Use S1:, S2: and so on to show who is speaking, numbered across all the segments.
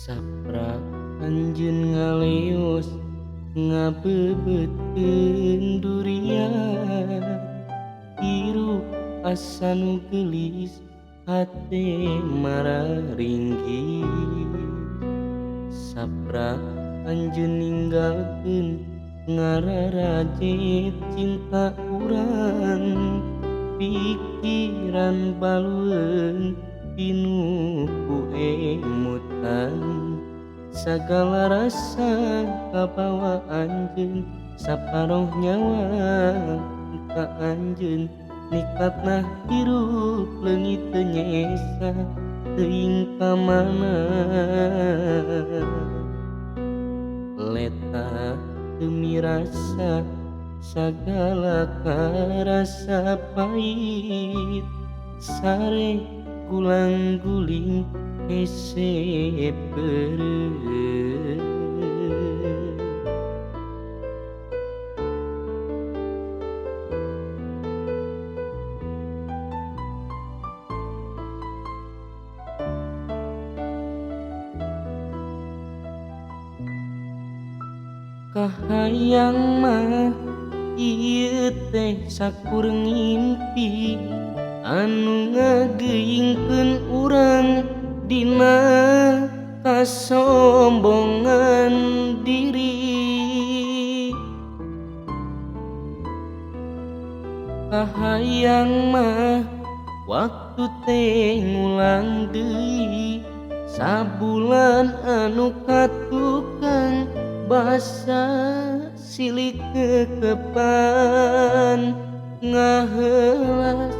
S1: Saprak anjeun ngaleos ngabeubeutkeun durian, hirup asa nu geulis hate mararinggis. Saprak anjeun ninggalkeun ngararajet cinta urang, pikiran balueun pinuh ku emutan. Sagala rasa kabawa anjeun, saparoh nyawa ka anjeun. Nikmatna hirup leungit teu nyesa teuing ka mana. Leta teu mirasa sagala karasa pahit, sare gulang guling hese beureut. Kahayang mah ieu teh sakur ngimpi anu ngageuingkeun urang dina kasombongan diri. Kahayang mah waktu teh ngulang deui sabulan anu katukang basa silik kekepan, ngaheulas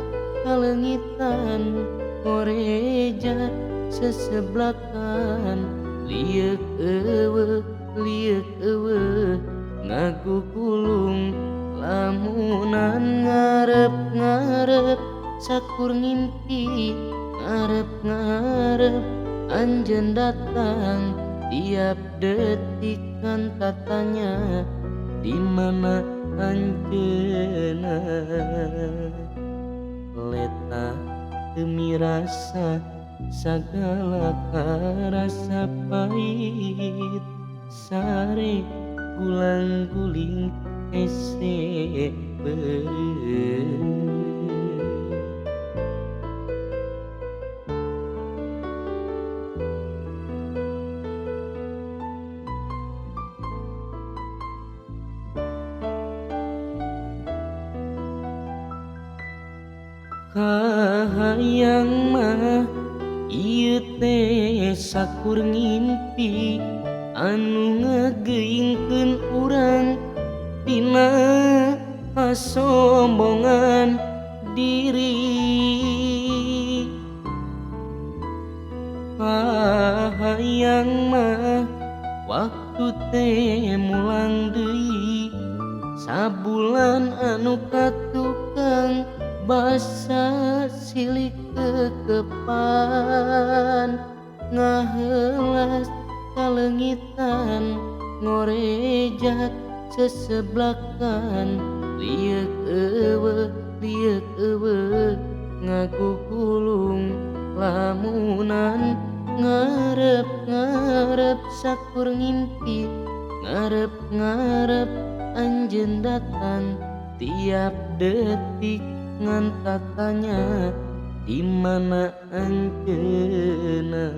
S1: kaleungitan ngoreja seseblakan. Lieuk eueuh ngagugulung lamunan, ngarep-ngarep sakur ngimpi, ngarep-ngarep anjeun datang tiap detik kan tatanya di mana anjeunna. Leta teu mirasa sagala karasa pahit, sare gulang guling hese beureut. Kahayang mah ieu teh sakur ngimpi anu ngageuingkeun urang dina kasombongan diri. Kahayang mah waktu teh mulang deui sabulan anu katukang basa silik kekepan, ngaheulas kaleungitan ngorejat seseblakan. Lieuk eueuh ngagugulung lamunan, ngarep-ngarep sakur ngimpi, ngarep-ngarep anjeun datang tiap detik ngan tatanya di mana anjeunna.